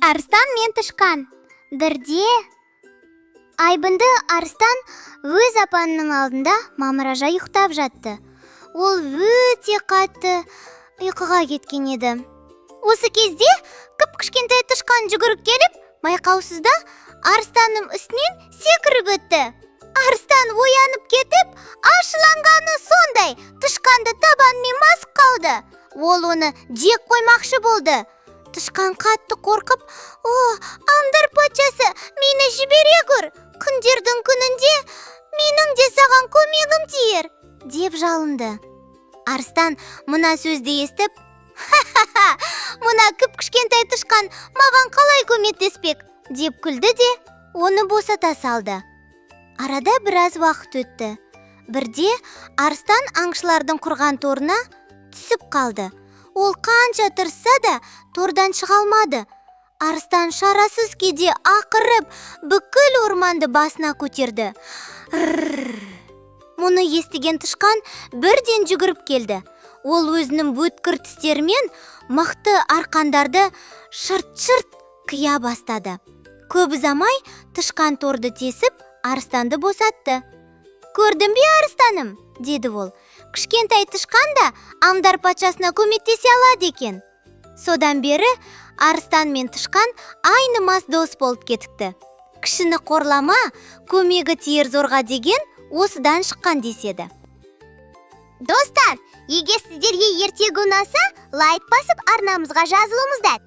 Арыстан мен тышқан. Бірде айбынды арыстан өз апанының алдында мамыражай ұйықтап жатты. Ол өте қатты ұйқыға кеткен еді. Осы кезде кіп-кішкентай тышқан жүгіріп келіп, байқаусызда арыстанның үстінен секіріп өтті. Арыстан оянып кетіп, ашуланғаны сондай, тышқанды табанымен басып қалды. Ол оны жеп қоймақшы болды. Тышқан қатты қорқып: «О, аңдар патшасы, мені жібере гөр! Күндердің күнінде менің де саған көмегім тиер», – деп жалынды. Арыстан мына сөзді естіп: «Ха-ха-ха, мына кіп-кішкентай тышқан маған қалай көмектеспек?» – деп күлді де, оны босата салды. Арада біраз уақыт өтті. Бірде арыстан аңшылардың құрған торына түсіп қалды. Ол қанша тырысса да, тордан шыға алмады. Арыстан шарасыз күйде ақырып, бүкіл орманды басына көтерді. «Рррр». Мұны естіген тышқан бірден жүгіріп келді. Ол өзінің өткір тістерімен мықты арқандарды шырт-шырт қия бастады. Көп ұзамай тышқан торды тесіп, арыстанды босатты. «Көрдің бе, арыстаным, – деді ол, – кішкентай тышқан да аңдар патшасына көмектесе алады екен». Содан бері арыстан мен тышқан айнымас дос болып кетіпті. Кішіні қорлама, көмегі тиер зорға деген осыдан шыққан деседі. Достар, егер сіздерге ертегі ұнаса, лайк басып, арнамызға жазылыңыздар.